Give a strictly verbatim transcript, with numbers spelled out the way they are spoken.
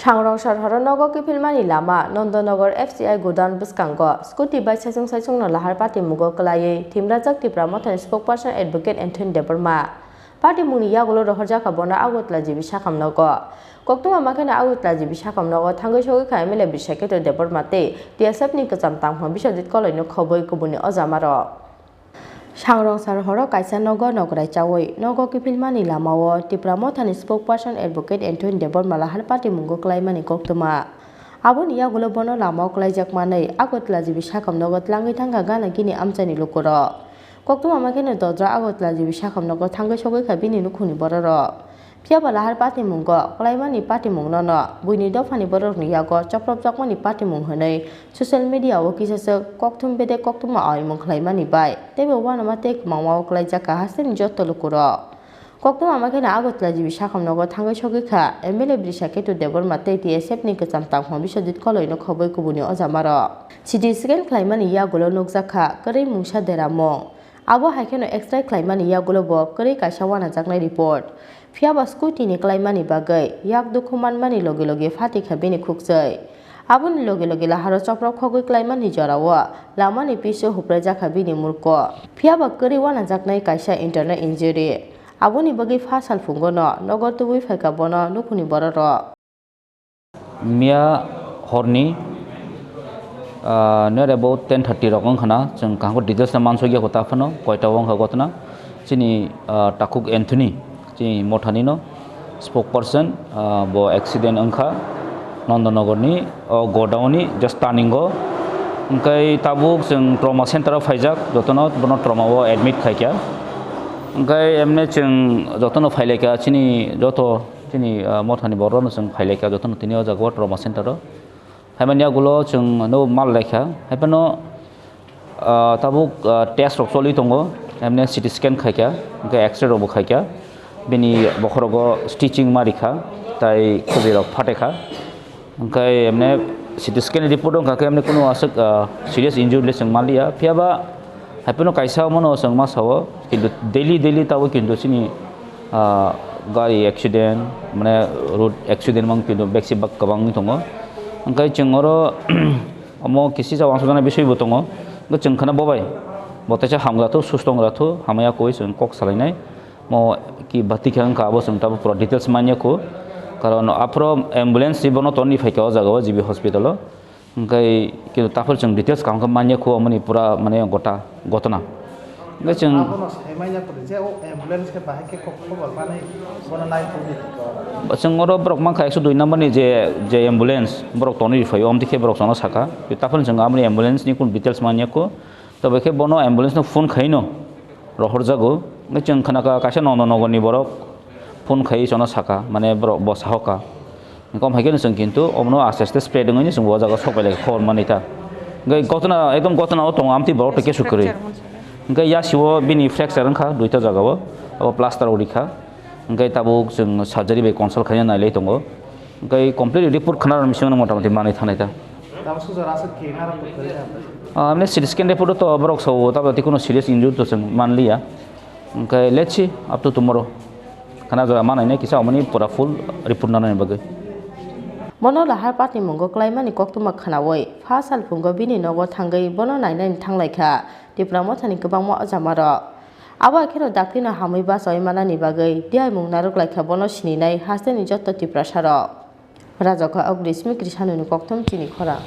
Sangrong sar horo nogo kiphilmani lama Nandanagar F C I godown bwskango scooty bai saichung saichungno lahar patimungo kwlaiwi thimrajak Tipra Mothani spokesperson Advocate Anthony Debbarma. Patimungni yagulo rohorjakha bono Agartala G B sakhamnogo. Koktwma makheno Agartala G B sakhamnogo thangwi sogwi kha M L A Brishaketu Debbarma tei T S F ni kwcham tangphang Biswajit Koloino khobwi kubuni ojamarok. Sangrong sar horo kaisa nogo nokrai chawi nogo kiphilmani lamao Tipra Mothani spokesperson Advocate Anthony Debbarma lahar patimungo kwlaimani koktwma. Aboni yagulo bono lamao kwlaijak manwi Agartala G B sakhamnogo tlangwi thangkha gana gini amchaini lukurok. Koktwma makheno dodra Agartala G B sakhamnogo thangwi sogwi kha bini nukhungni bororok. Phiyaba lahar patimungo kwlaimani patimungno no buini dophani bororokni yago chopropjakmani patimung hwnwi social media o kisaswk kokthum bedek koktwma aimung khlaimani bai teibo uanama tei kwmangmao kwlaijakha hasteni jotto lukurok. Koktwma makheno Agartala G B sakhamnogo thangwi sogwi kha M L A Brishaketu Debbarma tei T S F ni kwcham tangphang Biswajit Koloino khobwi kubuni ojamarok. C T scan khlaimani yagulo nukjakha kwrwi mungsa deramung. Abo hai kheno X-ray khlaimani yagulo bo kwrwi kaisa uanajaknai report. Phiyaba scooty ni klaimani bagwi yak dukhu manmani logi logi phatikha bini khukchwi. Aboni logi logi laharo choprok khogwi klaimani jorao lamani piso hupraijakha bini murko. Phiyaba kwrwi uanajaknai kaisa internal injury. Aboni bagwi pha salphungo no nogo tubui phaikha bono nukhungni bororok. Miya horni, ah, near about ten thirty rok wngkha na, chwng kaham khe details no mansukya kho ta phano, koita o wngkha gotna. Chini, ah, Takhuk Anthony, chini Mothani no spokesperson, ah, bo accident wngkha Nandanagar ni, o godown ni just turning o. Hwnkhe tabuk chwng trauma center o phaijak, jotono bono trauma o admit khaikha. Hwnkhe emne chwng jotono phailaikha, chini joto Chini, ah, Mothani borok no chwng phailaikha, jotono tini o jaga o trauma center o. Haimani yagulo chwng no mal laikha. Haiphano, ah, tabuk, ah, test rok choli tongo, emne C T scan khaikha, hwnkhe X-ray rok bo khaikha. Bini bokhorogo stitching ma rikha, tai khobwi rok phatekha. Hwnkhe emne C T scan report wngkha khe emne kunu aswk, ah, serious injury le chwng manliya. Phiyaba Haiphano kaisa omono chwng ma sao, kintu daily, daily tabuk kintu chini, ah, gari accident, mane road accident mang kintu beksibak kwbang wngwi tongo. Hwnkhe chwng oro omo kisi sa uansukjaknai bisoi bo tongo. Hwnkhe chwng khana bobai, bo teisa hamgra thu, susto wngra thu, hamya koi chwng kok salainai. Mo ki bati khe wngkha abo chwng tabuk pura details manya kho. Karon aphuru ambulance si bono tonwi phaikha o jaga o G B hospital o. Hwnkhe khe taphor chwng details kaham khe manya kho, amoni pura mane gota gotona. Hwnkhe chwng Abono sai manya kho je o ambulance khe bahai khe kok khobor manwi bono nai thangdi. Chwng oro borok mankha ekso dui number ni je, je ambulance borok tonwi phaio, amtwi khe borok chwngno saka. Taphor chwng amoni ambulance ni kunu details manya kho. Tobe khe bono ambulance no phone khaino rohorjago. Hwnkhe chwng khnakha kaisa Nandanagar ni borok phone khai chwngno saka, mane borok bo sahoka. Kom hai khe chwng kintu omono aste aste spread wngwi chwng bo jaga sok bai lai khobor manwi ta. Hwnkhe gotona, ekdom gotona o tongo, amtwi borok tei kesu kwrwi. Hwnkhe yasio bini fracture wngkha duita jagao, abo plaster o rikha. Hwnkhe tabuk chwng surgery bai consult khaina nailai tongo. Hwnkhe complete report khna rwna bisingno motamoti manwi thangnai ta. Tamo sujor aswk khe naro kwrwi ya. Ah, amne C T scan report o to borok so, tabo tei kuno serious injury to chwng manliya. Hwnkhe let's see up to tomorrow. Khana jora manai nai kisa omoni pura full report nanani bagwi. Bono lahar patimungo klaimani koktwma khnaui, pha salphungo bini nogo thangwi bono nainani thanglaikha Tipra Mothani kwbangma ojamarok. Abo hai kheno daktino hamwi bachaui manani bagwi diaimung narwklaikha bono sininai hasteni jotto Tiprasarok. Rajakha Agri Simi Krisanoni kokthum chini khorang.